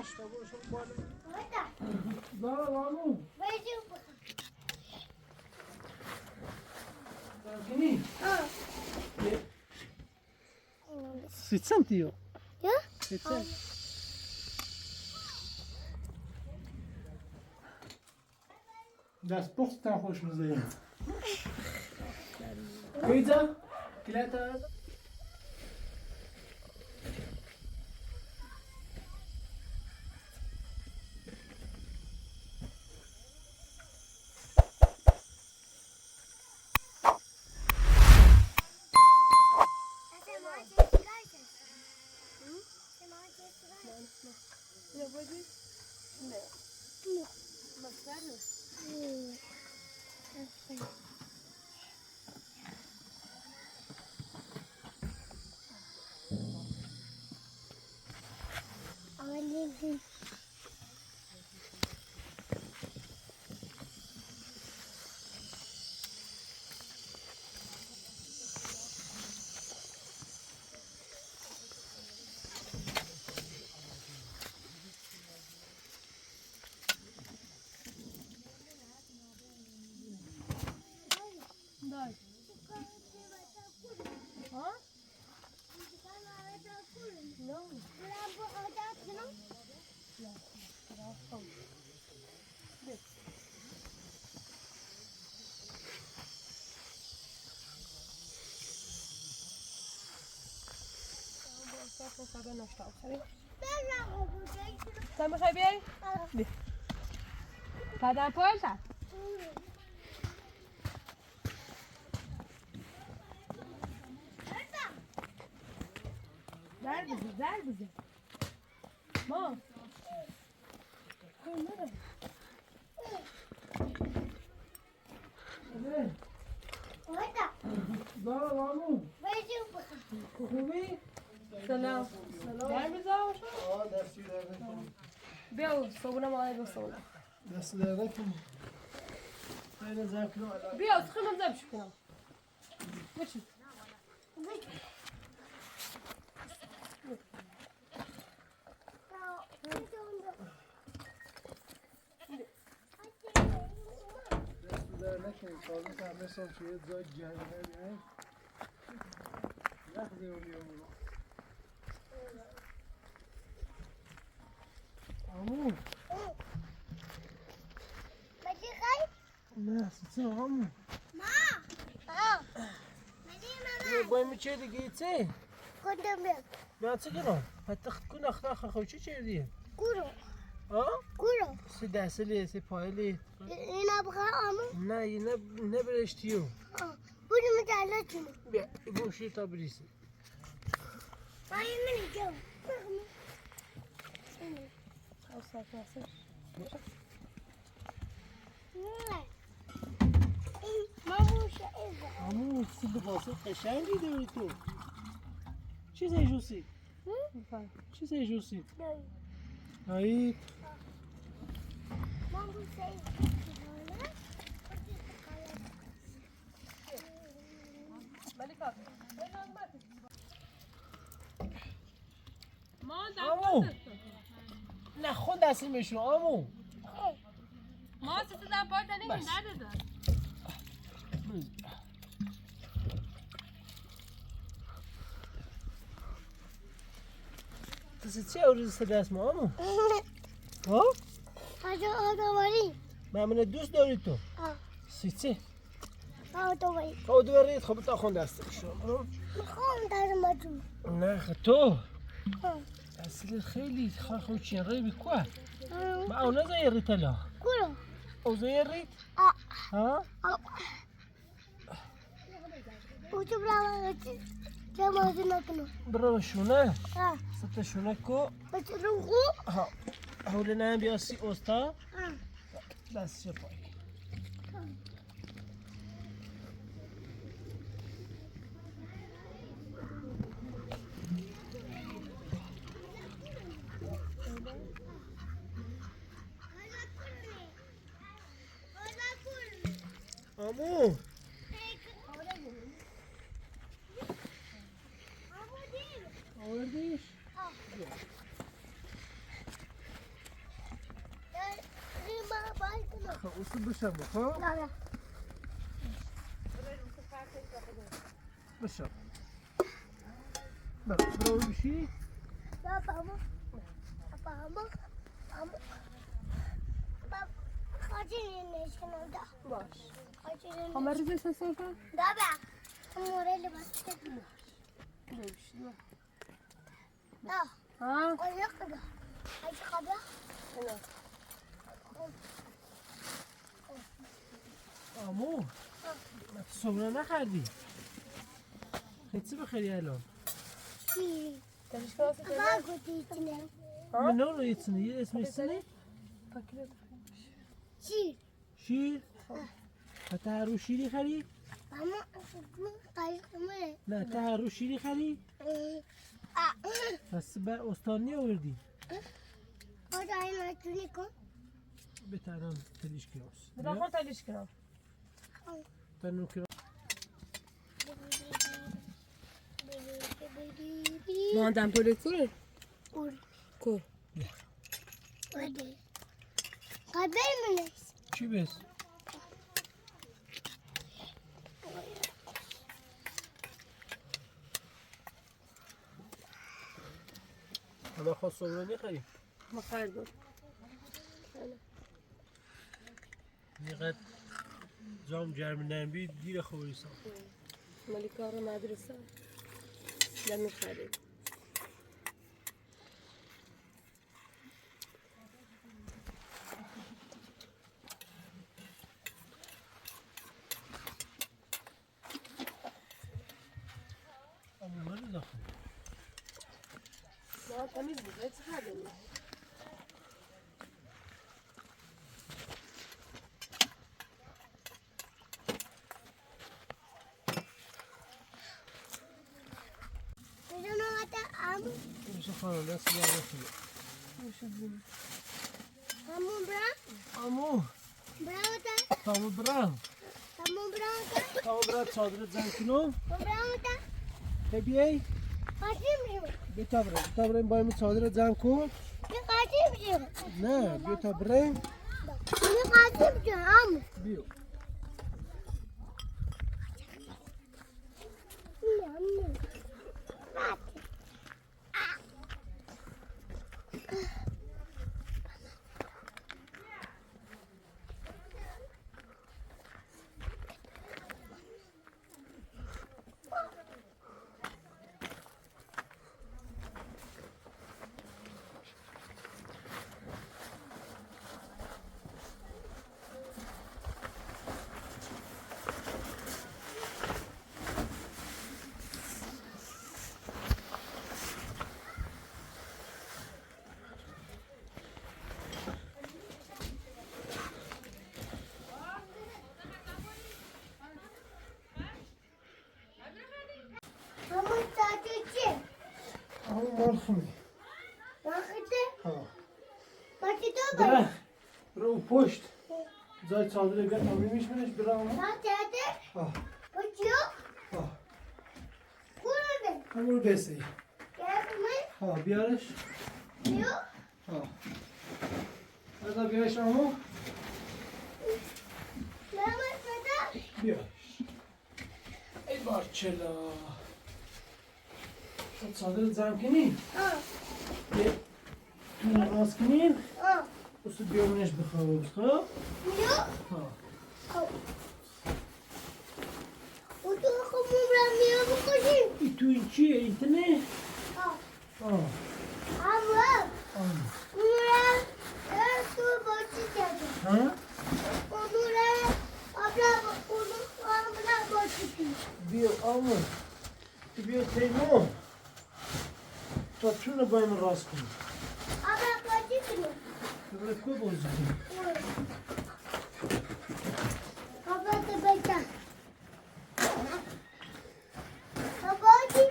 باش تا برو شو بالا. زارا بانو. زارگینی. 6 centi. Ja? 6 centi. دست پختم خوشمزه. پیتزا؟ کلاتا؟ تا میخوای بیای؟ بیا. بعدا پایل در بزن در بزن ما زارا بانو. خوبی؟ سلام. سلام. در بزن. آه دستی در نکن. بیا صبونه ما بیا صبونه. دست در نکن. خیلی زرکن. بیا تخمم زبش کنم. بچی. دست در نکن. تازه همه سال توی جای جنگل بیایم. نخ زیرو بیام. عمو. نه ستون عمو. باید میچه دیگه چه؟ نه چه کنم؟ حتی کن اخ اخ خو چه چه دیگه؟ ها؟ سی دسلی سی پایلی. نه نه نه برشتیو. بیا بوشی تا بریسی. عمو سی لباس قشنگی داری تو. چی سه جوسی؟ چی سه جوسی؟ هایی عمو. نه خود دستیم عمو. ما ستون پایل بس. در بزن. تو چه روز سه دست ما عمو؟ ها؟ من دوست داری تو؟ سی چه؟ خب دوباره خب تا خون دست شما. نه خب تو اصل خیلی خو چین ری بکوا ما او نه زي الريت لا او زي الريت ها برا شونه ست شونه کو ها حول نه بیا سی اوستا دست چه پای عمو آوردیش؟ بخو اصول بشم بخو لا بشم برو برو بشی بابا بابا بابا بابا خاطر نشونم دا باش خاطر خب مریض سنسور بابا مورل بس ببش لا ها قلق ده عايز خبر آمو ما تو صبحونه نخوردی چی بخری الان چی تلش کنم ما گفتی چی من نه یه چیزی یه اسمش چیه چی شیر حتی هر روز شیری خری ماما قایق مره نه تا هر روز شیری خری پس بر استانی آوردی خدای نتونی کن به الان تلیش کراس برا خون تلش کنم تنو کراس ما دم پولی کوره قول کو قبل منش چی بس حالا خواست صبحونه نخری ما خریدم اینقدر جام جرم نرمی دیر خوری سام مالی کار مدرسه لمی خرید اما من داخل ما تمیز بود چه خریدیم میدونم حتی ام میشه خانم دست در نکنه. همون برم امو برم تا تامو برم همون برم تا تامو برم چادر زن کنم برم تا که بیای قاسم میشم بیا تا برم تا برم با این چادر جمع کن یه قاسم میشم نه بیا تا برم یه قاسم میشم ام بیا نه نه همون چادر چیه؟ امو مال خونه وقتی ها وقتی تو برم برم برو پشت جای چادر بیا تا میشونش برم ما چادر ها بچیو ها کورده همون رو بسی گرم ها بیارش بیو ها بذار بیارش امو ماما چادر بیارش ای بارچلا تو چادر جمع کنی آه یه تون راست کنیم آه اصول بیامونش بخواب خب بیو ها و تو خمون برم میو بخوشیم این تو این چیه این تنه آه آه آه آه اونورا تو باشی چادر ها اونورا آبلا اونو آبلا باشی بیا آمو تو بیا تیمو تا تون رو بایم راست کنی آبلا باشی کنی تو برای کو بازی کنی بابا تو بچه بابا چی؟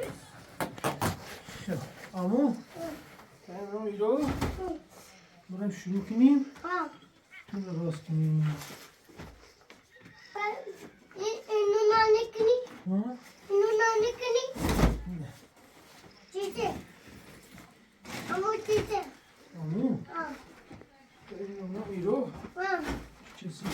خب آمو تایم رو ایرو بریم شروع کنیم آه تون رو راست کنیم اینو نانه کنی؟ ها اینو نانه کنی؟ نه چیزه امو چیزه آمو آه بریم اونو ایرو آه چیزی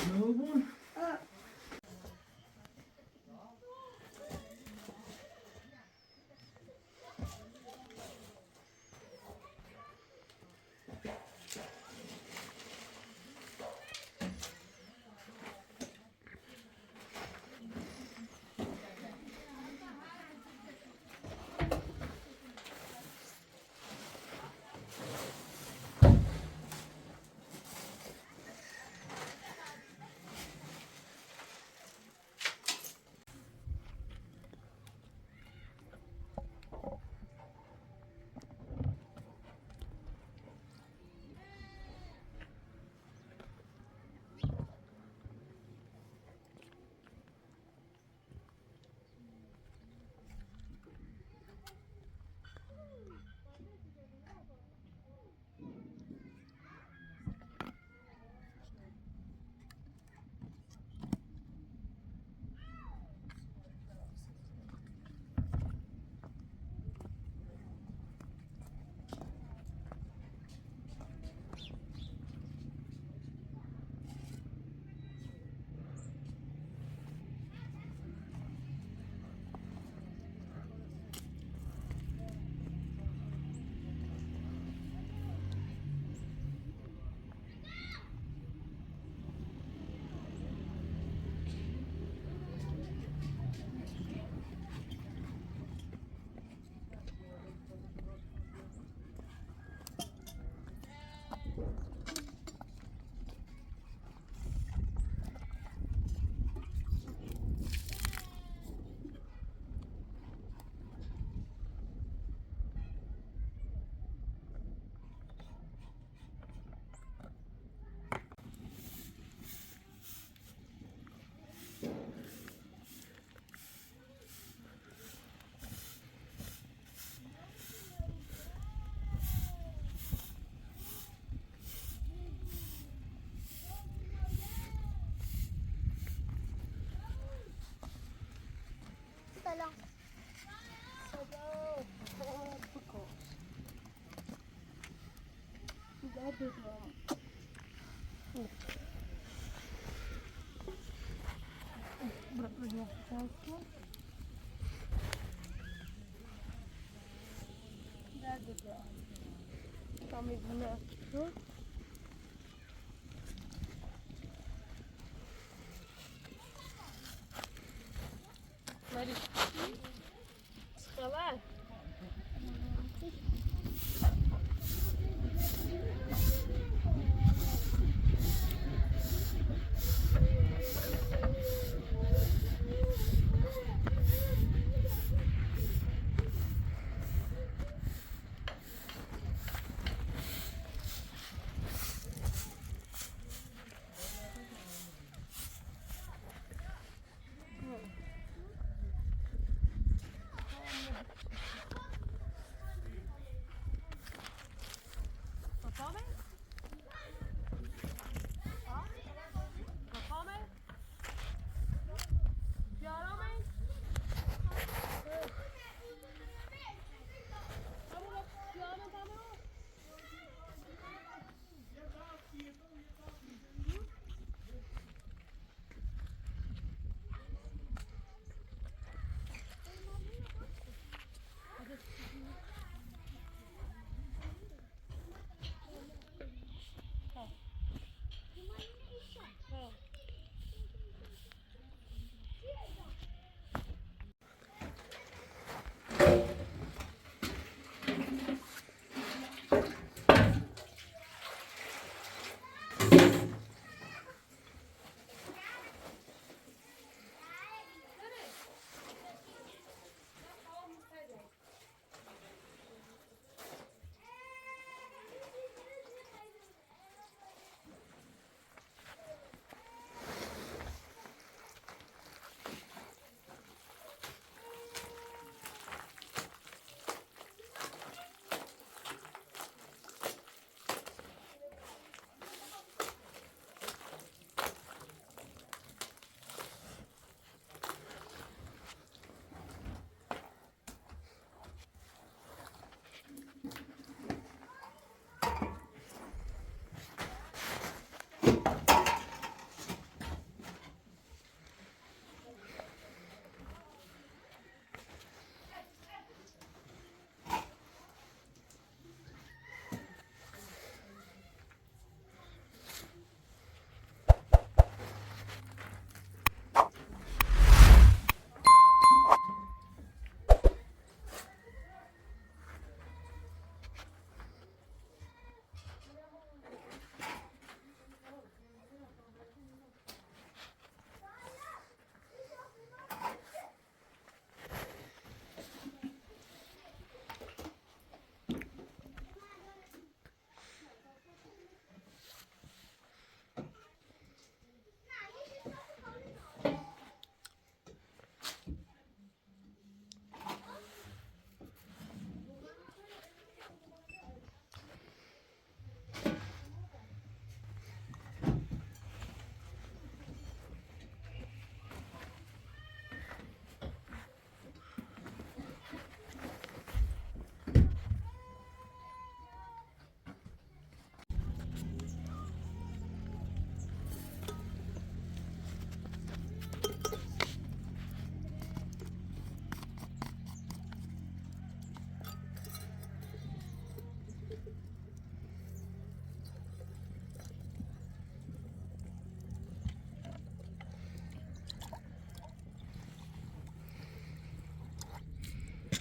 خبر؟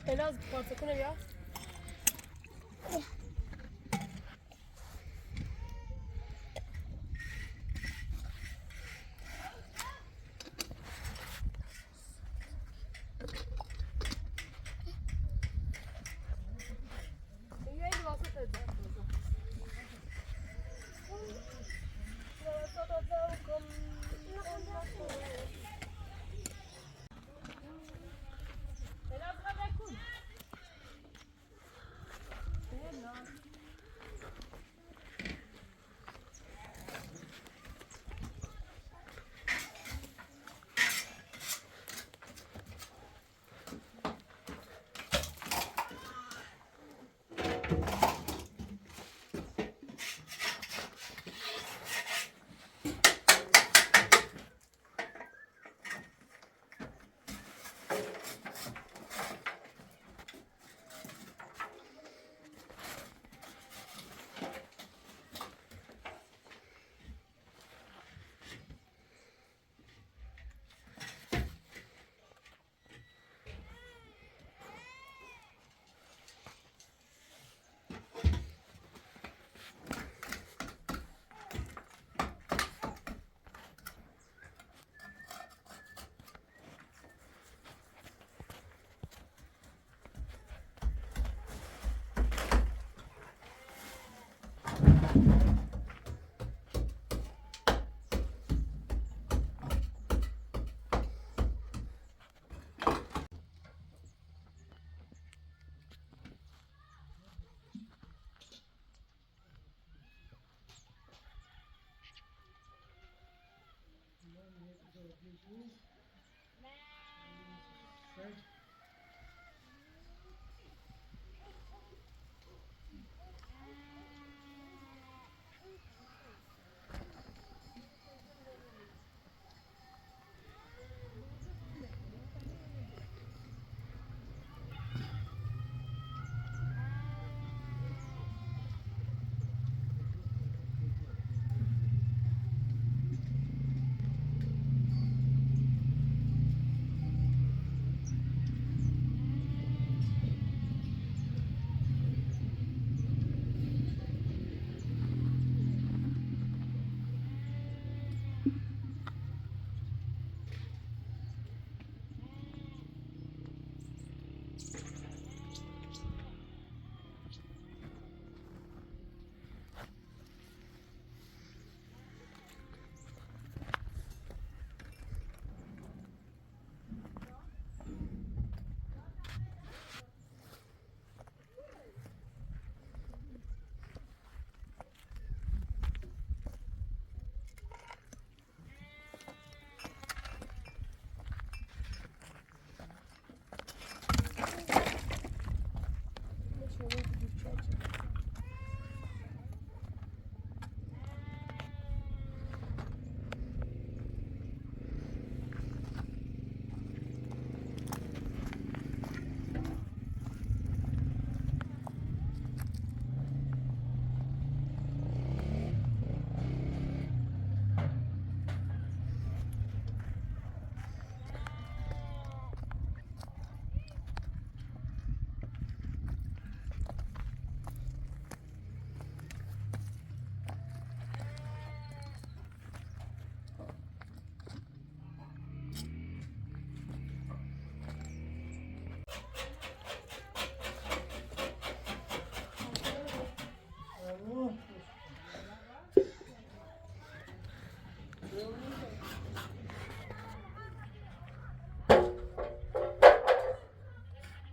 Elaz parça ne ya?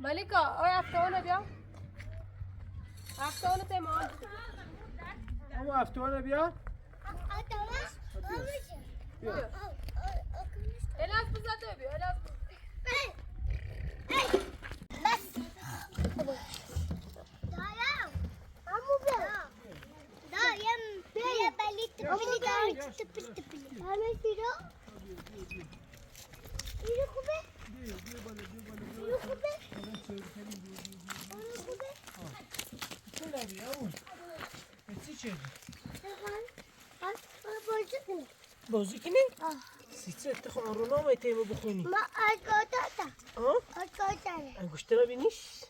ملیکا آیا افتانه بیا. افتانه تیمان. اما افتانه بیا. الاز بزده بیا. الاز. بس. عمو بیا. دا یم بیا بلی تپلی دا تپلی تپلی. همه چیزا. اینو خوبه؟ اینو خوبه؟ اینو خوبه؟ چی چه؟ بازی کنی. بازی کنی؟ سیچه تخم رو نام تیمو بخونی. ما آگاتا. ها؟ آگاتا. انگشت را بینیش؟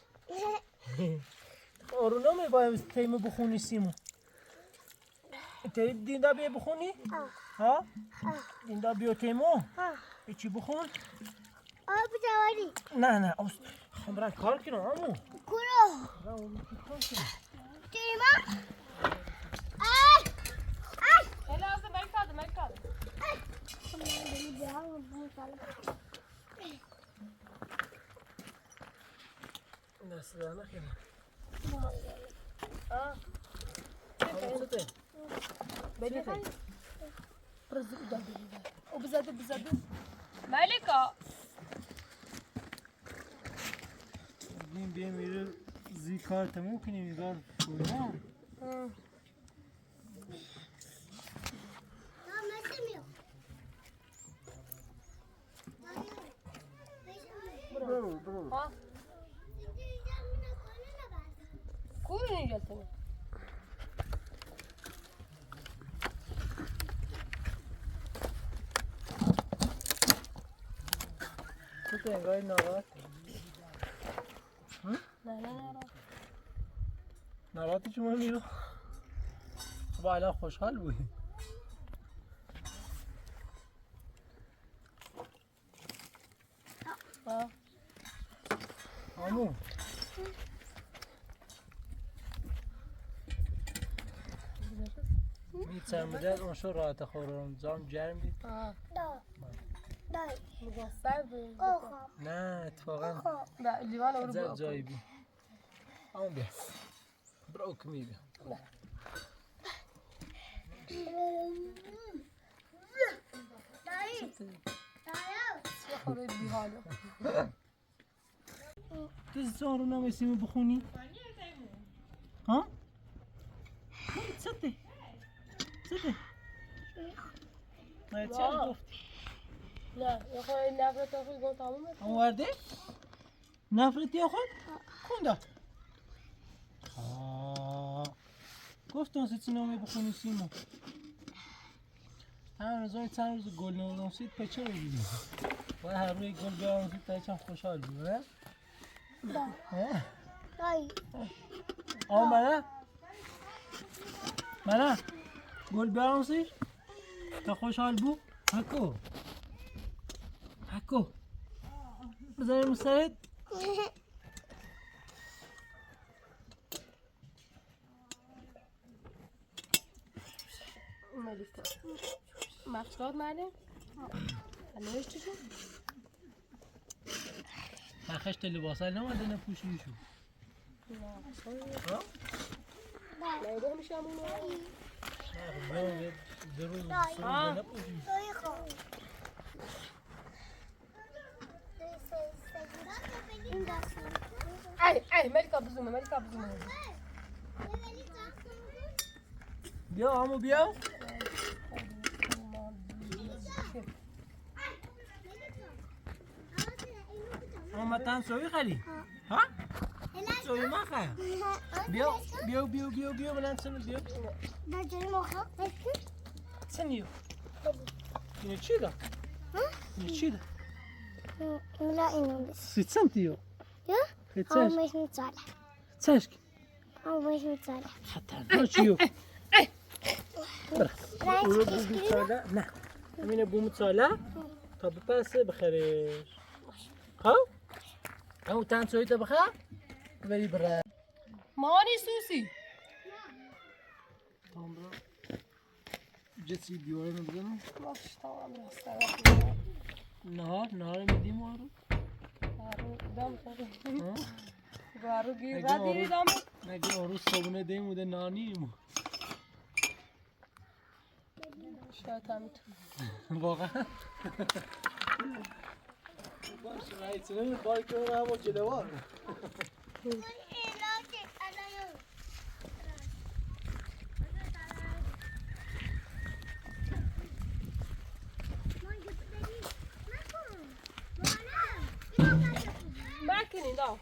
آرو نام باید تیمو بخونی سیمو. تری دیندا بیا بخونی؟ ها؟ دیندا بیا تیمو؟ چی بخون؟ آب جواری. نه نه خمران کار کنم عمو. کرو. تیما. آی. آی. الاز ملیکا ملیکا. نه صدا نکنم. اه. بدی وبزادو بزادو. ملیکا. بیم بیم میره زی کار تموم کنیم ایگار کوینا. برو برو. ها؟ كورني جلتني. تو تو انگار ناراحت. نه نه نه. ناراحتی چون میرو. خب الان خوشحال بودی. عمو میترم اون شو راحت خورم جام گرم بید. نه اتفاقا نه جایی بی. عمو بیا برو کمی بیا. حالا. تو رو نمیسیمو بخونی؟ ها؟ تصدق تصدق ما چه گفتی؟ نه يا خوي نفرت اخوي قلت تمام. آورده؟ نفرتی خود؟ خونده. گفتم سی نامه بخونی سیمو. هم روزای چند روز گل نورم سید پچه بگیری. باید هر روی گل بیارم سید تا چند خوشحال بود نه؟ نه. آه منه؟ منه؟ گل بیارم سید؟ تا خوشحال بود؟ هکو هکو بزنیم سرت. ملكة مخشات معلم انا شو خشت لباسا نماده نپوشیشو. ها؟ لا يروح مش يعملوا. نه روز نپوشی. اي اي ملكة بزومة ملكة بزومة. بیا عمو بیا. اما تن سوی خلی ها؟ سوی ما خیلی. بیا بیا بیا بیا بیا بلند سنو بیا. سنیو. اینو چی دا؟ اینو چی دا؟ لا اینو بس. سی سنتیو. يا تساش مش متصالح. تساش مش متصالح. حتى چیو؟ برو بو نه. همینه بو متصالح تا بپسه بخرش. خب؟ او تن سوی تا بخر؟ بری بره. ماني سوسي. تمام برو. جسی دیواره بزنم. باش تمام راست. نهار نهار میدیم آرو. دام گارو گیر ردی دام. نگه آرو صبحونه دیم بوده نانیم. شاید همینطور. واقعا باش رئیس نمی بایک رو همون جلوار. ما كني لا.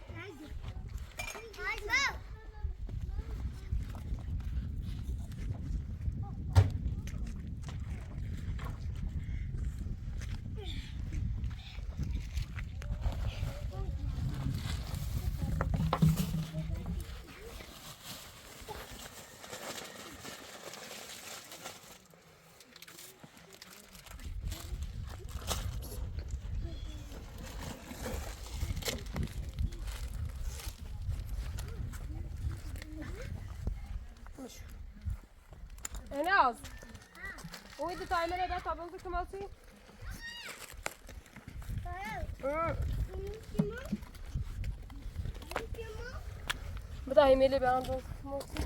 ناز وإذا تعملها ده طب كمالتي؟ بدا يميلي بيعندهم كمالتي.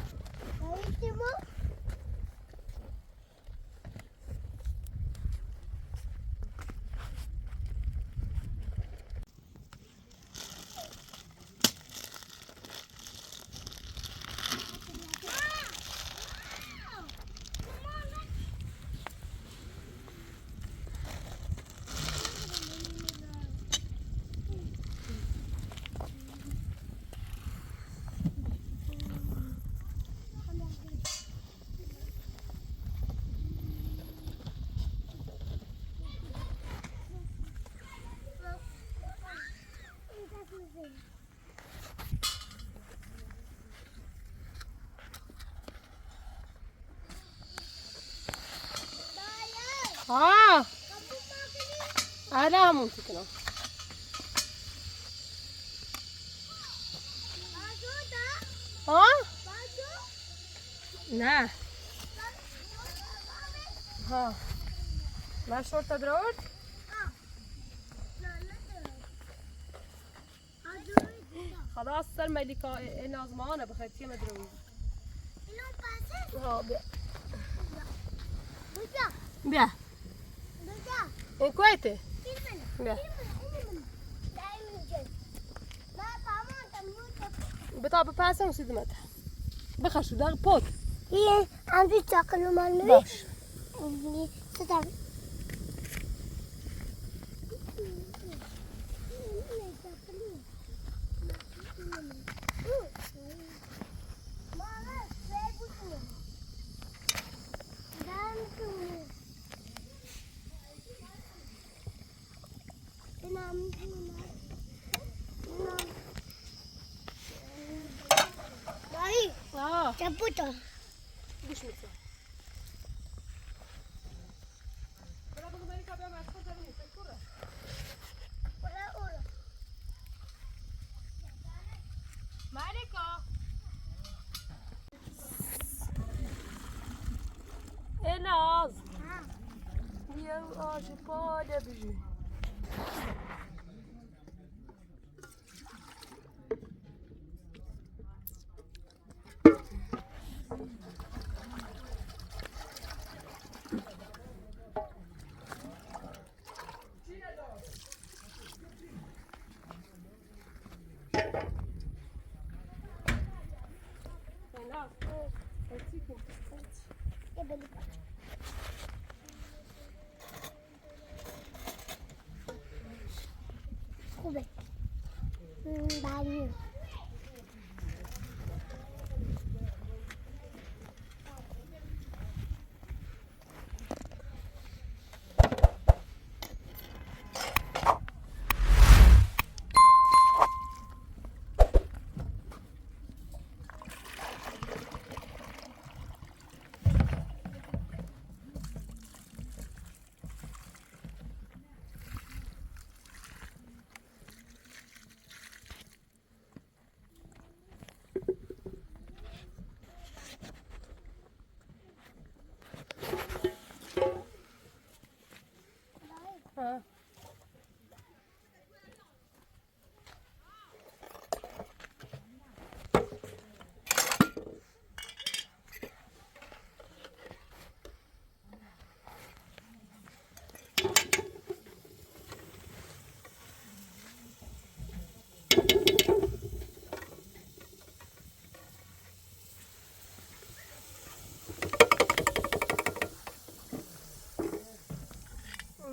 ها على ممكن. ها؟ نه. ها ما شورت درورد؟ خلاص صار ملكة النازمانة بخيتي ما دروي. ها بيا بيا. إن كويتي بيا. بتا بپاسه و سیدمت بخشو در پوت. یه امروز چاکلو من باش. ستم. Chaputo. گوش می‌کنم. ملکا الناز يا آج بالا بيجي خوبه. بعدی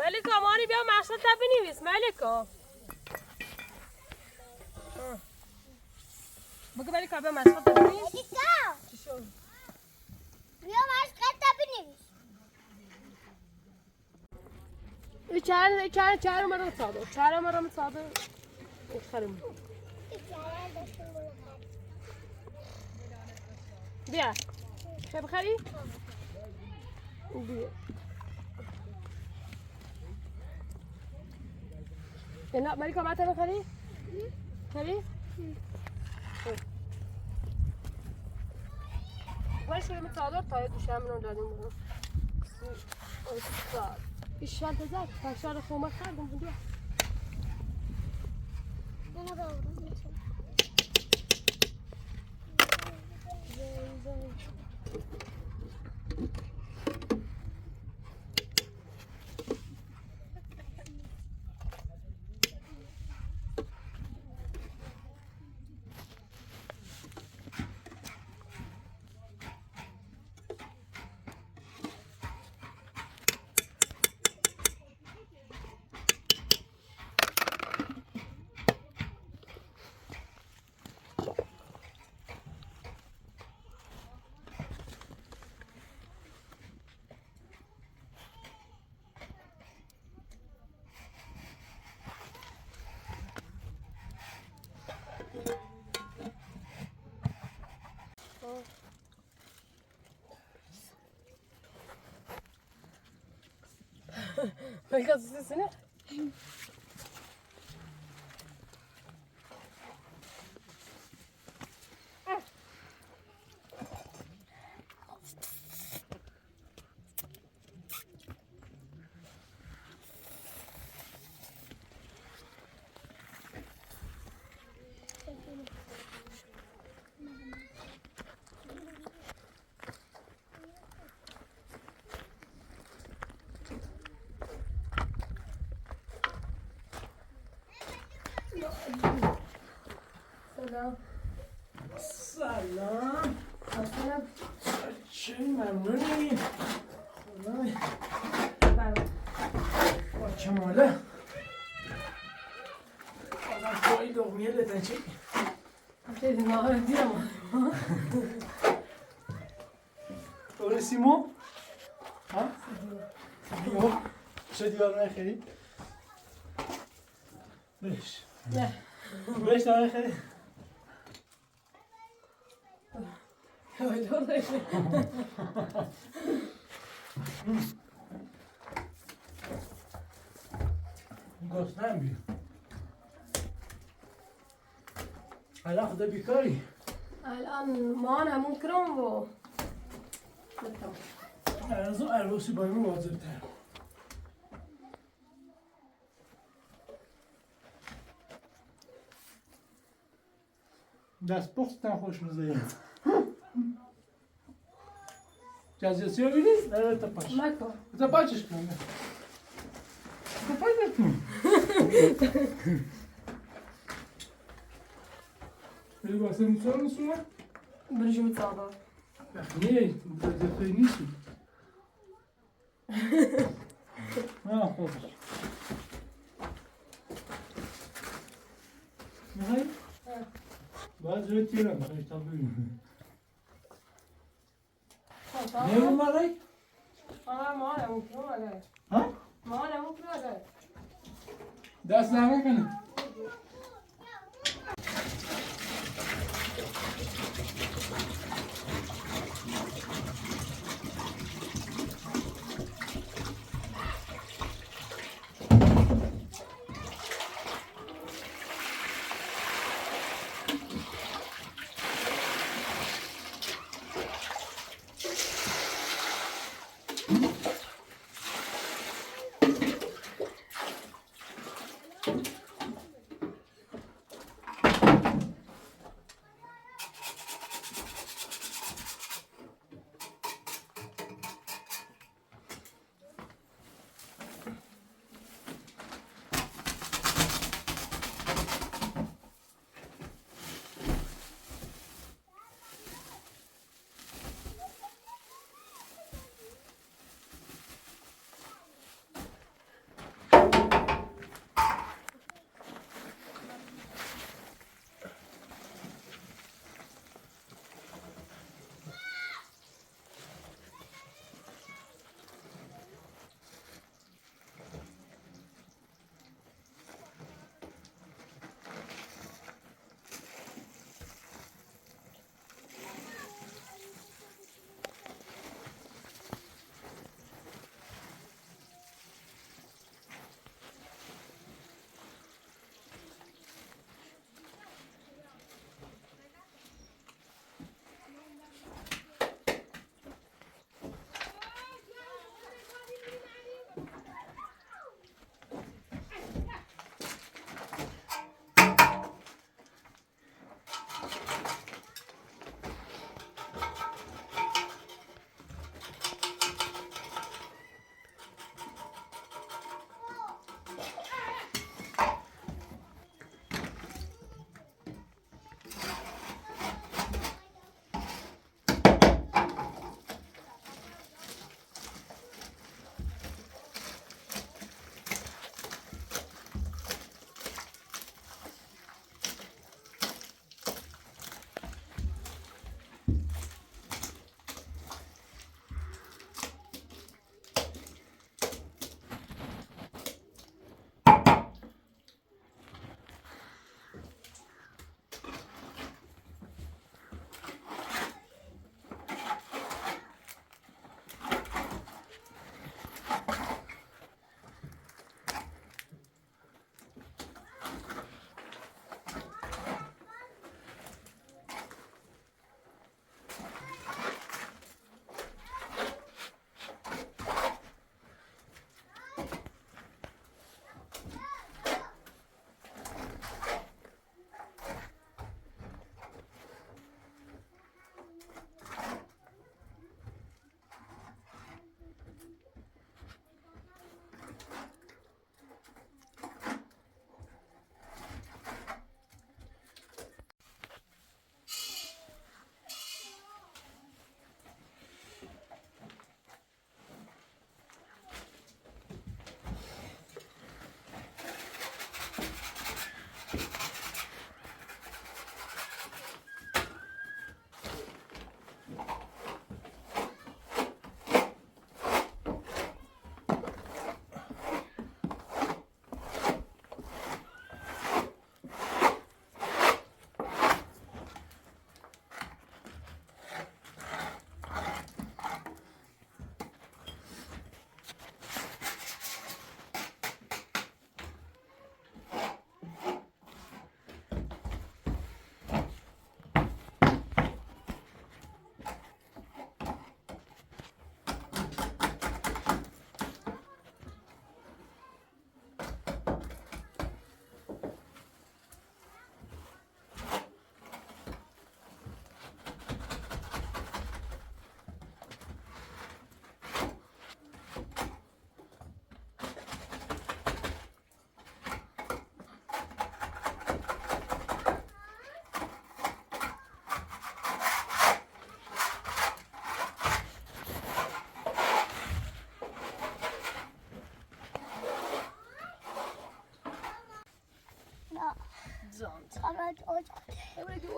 ملکا مانی بیا مقصد تا بنویس ملکا. بگو ملکا بیا مقصد تا بنویس. ملکا چی شد؟ بیا مقصد تا بنویس. چهار چهار مرة تصادو چهار مرة متصادو خرم. بیا شو بخري؟ بیا. لا ملكة ما تبي خري؟ خري؟ وش اللي متصادر طيب وش عملوا دادين الشال تزاد فشال خو ما خادم هدوء. انا ملكة سنة سلام. سلام. اصلا. چه ممنونی خدای. با کماله آدم پایی لغمیه لطن چه. خیلی نهار دیرم. دوره سیمو ها سیمو چه دیوار نخری بش. نه. بش داره خیلی. گفتم بی الان خدا بیکاری. الان ما انا ممكن و از اون عروسی با این واجب تر. دست پختم خوشمزه. جزیه بینی؟ نه تا پاش. مکن. تا پاچش کن. تا پاچش کن. بری واسه می‌سوزن سوما؟ برجو متصابة. نه، جزیه نیست. نه خوب. می‌خوای؟ باید جلوی تیرم می‌خوای تا ببینیم. نه اون؟ ما انا ممكن ولا ها؟ ما انا ممكن ولا دست در نکنه.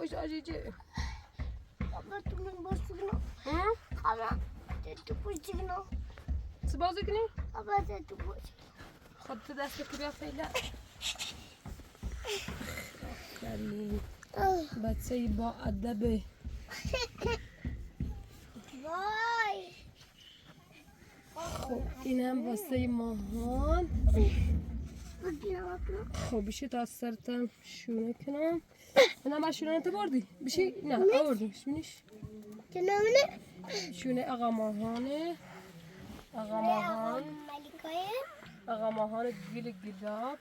ايش اجي بازی کنی؟ خب تو دست بیا فعلا. بچه با ادب. خب اینم واسه ماهان. خب بشه تا سرتم شونه کنم. نه ما شونه تو بردی؟ بشی؟ نه آوردی. شونیش؟ شونه آقا ماهانه. آقا ماهان. آقا ماهان گل گلاب.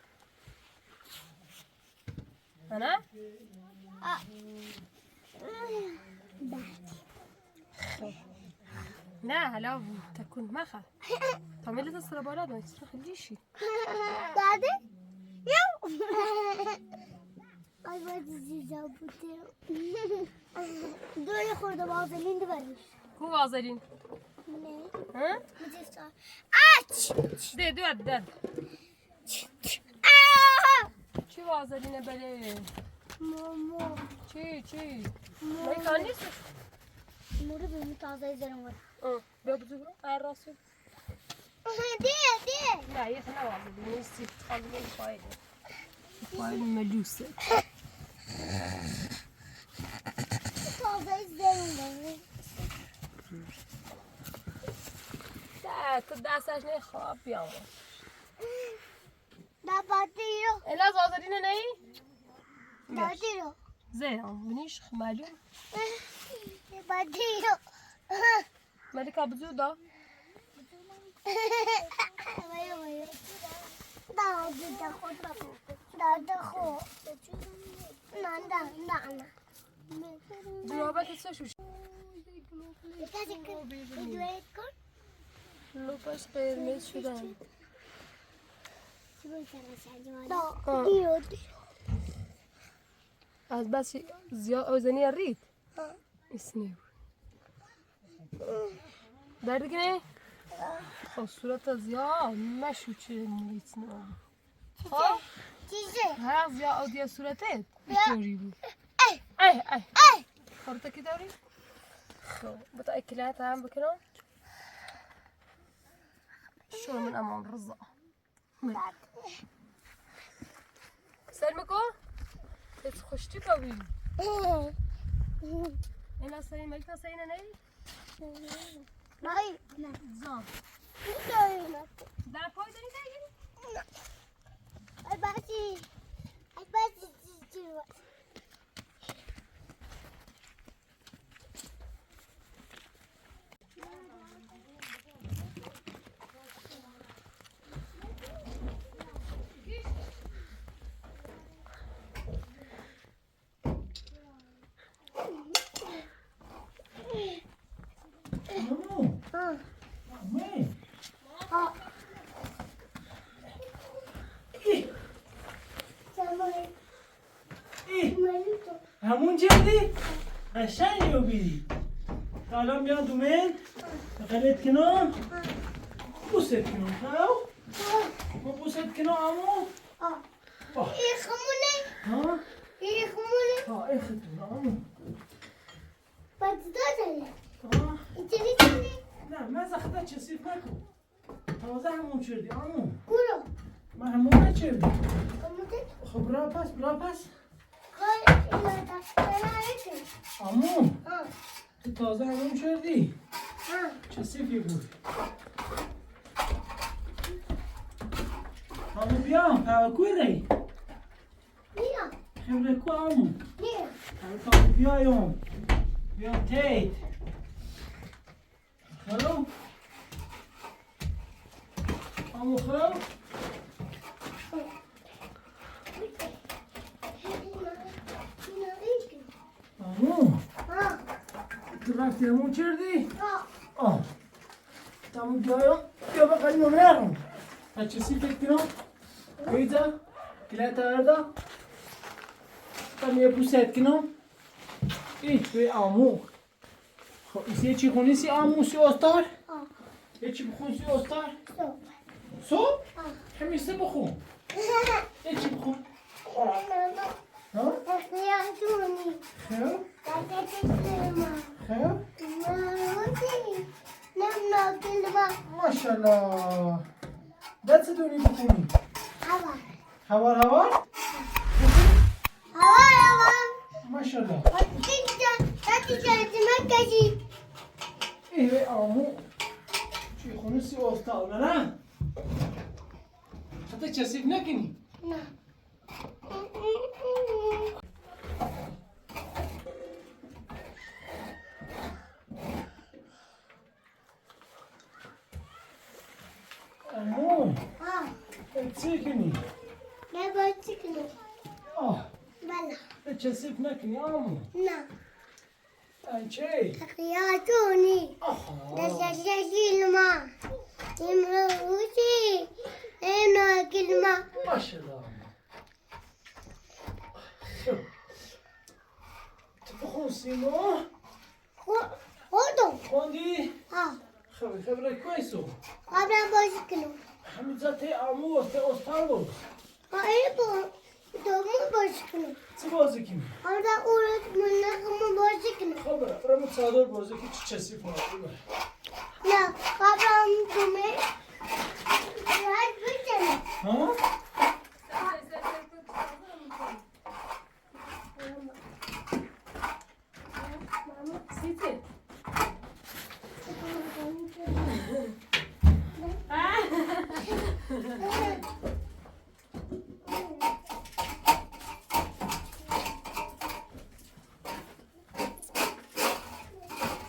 انا؟ نه هلا تكون مخا تعملي تصل بالا ما تخليشي. دادي يو دور خورده وازلین دبرش. کو وازلین؟ نه. ها؟ اچ ده دو دد. چی وازلینه بله؟ ماما چی چی؟ ما کان نیست. مورد به تازه زرم ور. بیا بزرگ الراسل. ده ده. لا هي خنا وازلين نیست تخلي فايدة. فايدة ملوسة. تازه زرم ور. لا تو دستش نه خواب بیام. دا باتیرو. الا وازلین نه؟ باتیرو. زين بنيش معلوم. باتیرو. ملكة بزودة. جوابك تسوي لپاش قرمز شدن. از بس زیاد اوزنی ریت. اسنیو. درد کنه؟ خب صورت زیاد مشو چه موریت نه. خب؟ ها زیاد اودیا صورتت؟ اینطوری بود. ای ای. خورتك دوري؟ خب متأكلات هم بكرة؟ شو من أمان رزق. سلمكو؟ خوشتي قوي. أنا ساين ملكة ساينة ناي؟ زان. در پای داری تگیری؟ همون جدی قشنگ رو بیدی تا الان بیان دومن غلط کنم بوست کنم خب ما بوست کنم امو ها ها ای خدون امو نه من زخده چسیف نکن تازه همون چردی امو من همون نچردی. خب را پس را پس امو تو تازه همون چردی چه سیفی بود امو بیام پاکوی ری خبره کو امو امو بیایم بیام تیت خب امو خب امو تو رفتی همون چردی؟ آه تمام بیایم بیا بقیل نمرم بچه سی فکر کنم بیتا کلات اردا تا یه بوست کنم ای به امو خب ایسی چی خونی سی امو سی استار؟ یه چی بخون سی استار؟ صبح؟ همیشه بخون یه چی بخون؟ ها؟ تخياتوني. خیر؟ تتسلم. خیر؟ ما نمنا كلمة. ماشاءالله دست دونی بکنی هوا. هوار هوار؟ هوا هوا. ماشاءالله تتسلم. ایوه آمو چی خونسی افتاد نه؟ حتی کثیف نکنی؟ نه. آمو آه. چی کنی؟ نه باید کنم. آه بله. کثیف نکنی آمو نه. چی؟ تخياتوني. آه تتسلم. امروزي. أنا كلمة. ماشاءالله تو بخون سیما خودم. خوندی؟ آه. خبر خبر كويسو قبل بازی کنم. همین ذات آمو واسه استاد بود آره با دومو بازی کنم. چی بازی کنی؟ قبل اورد من بازی کنم. خب برم چادر بازی که چی کثیف نه قبل دومه راحت بزنم. ها؟ سیتی.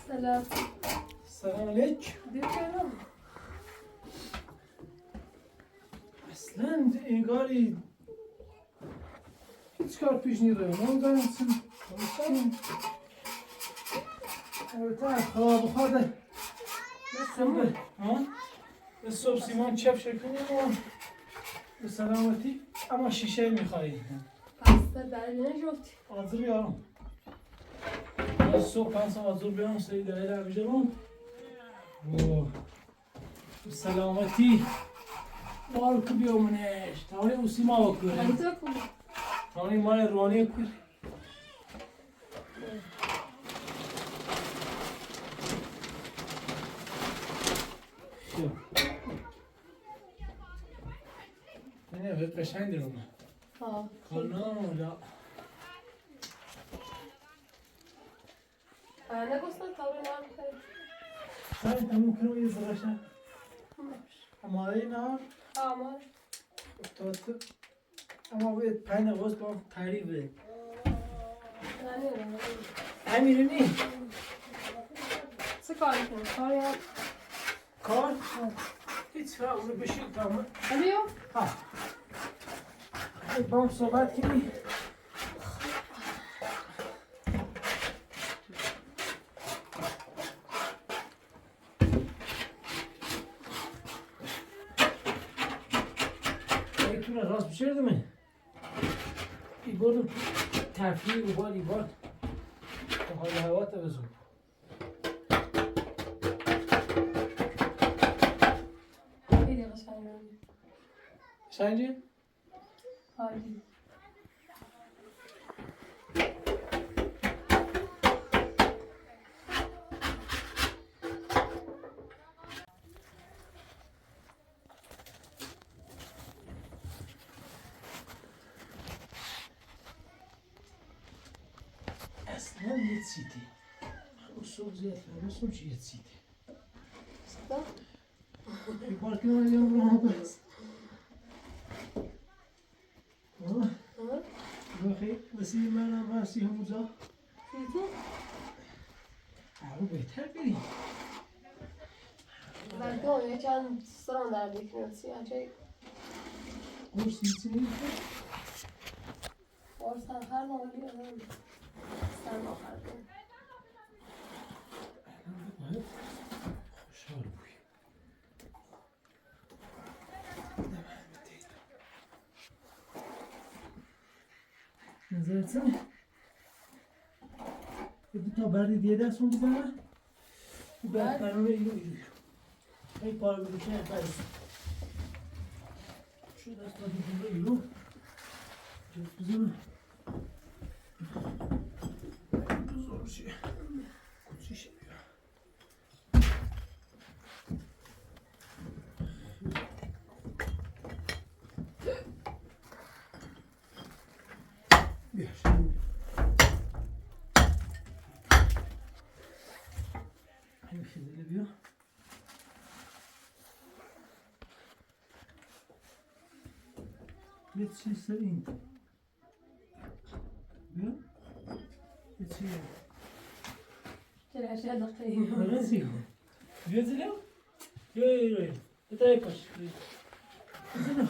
سلام. سلام علیک. دیگه اصلا انگاری هیچ کار پیش نیره نمیدونم چی البته خواب خورده صبح ها صبح سیمان چپ شکنیم و به سلامتی اما شیشه میخوایی پس در نجفتی. آزر بیارم صبح 5 ساعت آزر بیارم سری دایره بیجرم و به سلامتی بارک بیامونش تاونی او سیما بکره تاونی مال روانی کر خب نه قشنگ درونه آه. کانا انا گفتم تا نام خیلی. سعی تموم کنم یه ذره آماده نه آه افتاد اما باید پنج دقیقه با هم تعریف بده امیرونی چه کاری کنم؟ کاری هم کار هیچ فرق اونو بشین تا من امیو؟ ها با هم صحبت کنی یکتونه راست بشرده من ای بردم تفریح و بار ای بار حال هوا تا بزن خیلی قشنگه. قشنگه؟ عالی. اصلا یه چیزی صبح زیاد فهمیستم چی یه چیزی یه بار که من یه راه بس آه بخی بسی من هم بسی هموزا آره بهتر بریم بلکه یه چند سرم در دیکنه سی عجیب. قرص هیچی نمی‌خوری؟ قرص هم هر نوعی آدم سر آخر کن. باید خوشحال بوی. نظرت چنه؟ یه دو تا بردی دیگه دستون بزنم بعد برنامه اینو اینو هی پاره بگوشه بعد شو دست تا دیگه اینو بزنم. زور شه کوچیشه بیا. بیا. همین خیلی بیا. یه چیز سر این بیا. یه چیز چرا 10 دقیقه رزيو. بیا زلو. يو يو يو. انت باش. زلو.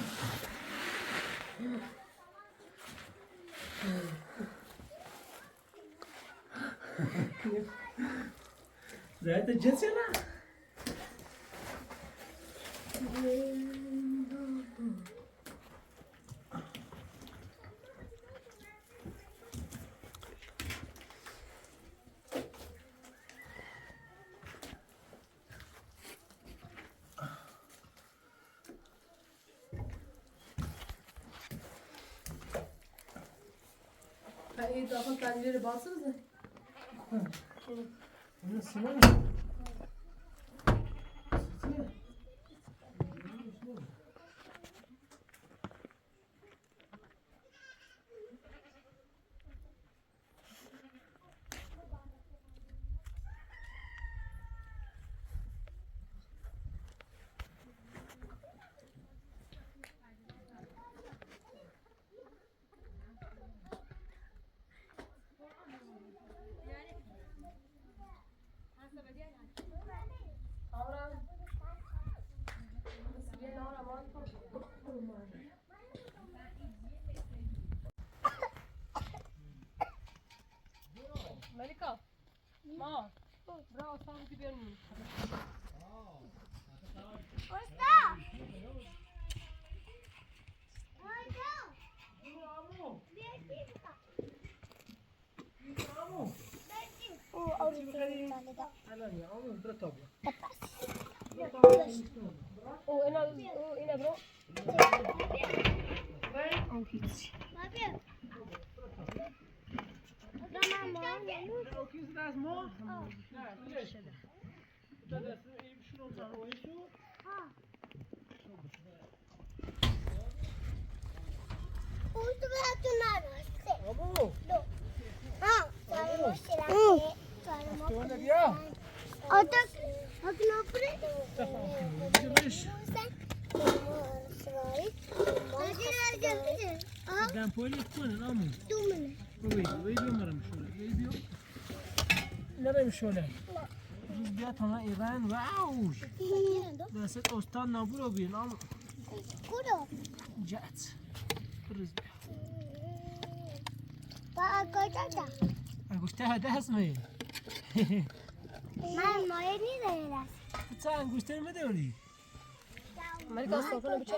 زایت جنسنا. این داخل پنجره باز بزن. این سیمان. ملکا ما برا اصلا کی بیرون. Usta. الان يا عمو برا طابلة. او اینا او اینا برو. او هیچ. دمپایی کنن عمو. وی وی بیا مرم شوله. وی بیا. نرم شوله. روز بیا تا ایران واوش. دست استان نابورو بین عمو. جات. روز بیا. انگشته دست می. من مایه نیدارم. تو انگشتر مداری؟ ملکا استافنا بچه.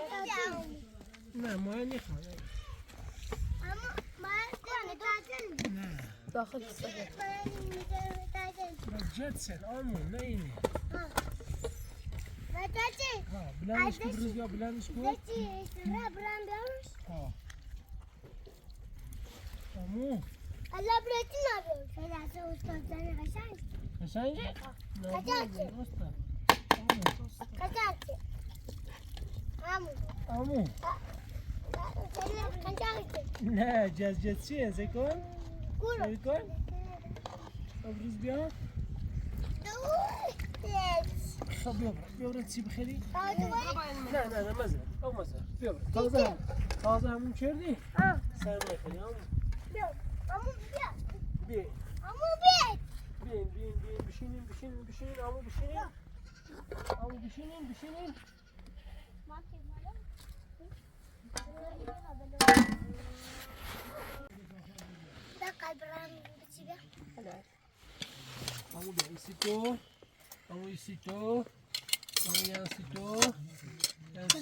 نه مایه نیخواد. نه. داخل جتسن عمو نه اینه. ها بلندش کن روز بیا بلندش کن. ها. عمو. الله براتون نبود. استاد زن قشنگ. قشنگه؟ قشنگه. استاد. قشنگه. عمو. عمو. قشنگه. نه جز جز چیه سکن؟ گورو. سکن؟ روز بیا. خب بیا بیا برو چی بخری؟ نه نه نه مزه او مزه بیا برو تازه تازه همون کردی؟ سر میخوری همون. عمو بیا. بیا عمو بیا. بین بین بین بشینین بشینین بشینین عمو بشینین عمو بشینین بشینین. عمو بیا ایسی تو عمو ایسی تو عمو یانسی تو یانسی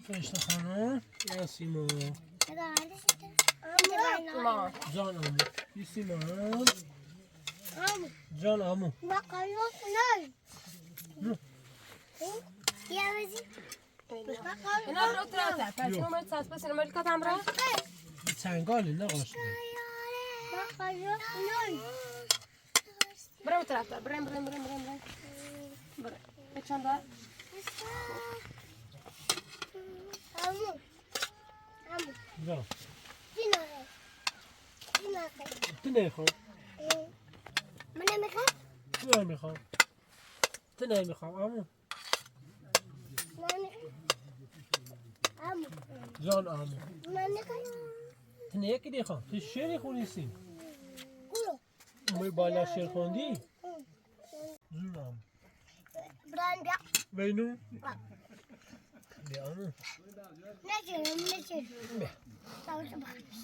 فرشته خانم یانسی ما جان عمو ایسی ما جان عمو. اینا برو تراتا. پس نمبر 7 پس ملکا تمرا. چنگاله نه قاشقه. بریم طرف بریم بریم بریم بریم بریم بریم چند عمو عمو. جان. چی؟ تو نمیخوام. من نمیخوام. تو نمیخوام، تو نمیخوام عمو. من نمیخوام عمو. جان عمو. من نمیخوام. تو یکی دیخوام، تو شعری خونیستی. گلو. موی بالا شعر خوندی؟ زور عمو. بران بیا. بینو بیا عمو. نچه نچه. بیا. ساوت بخش.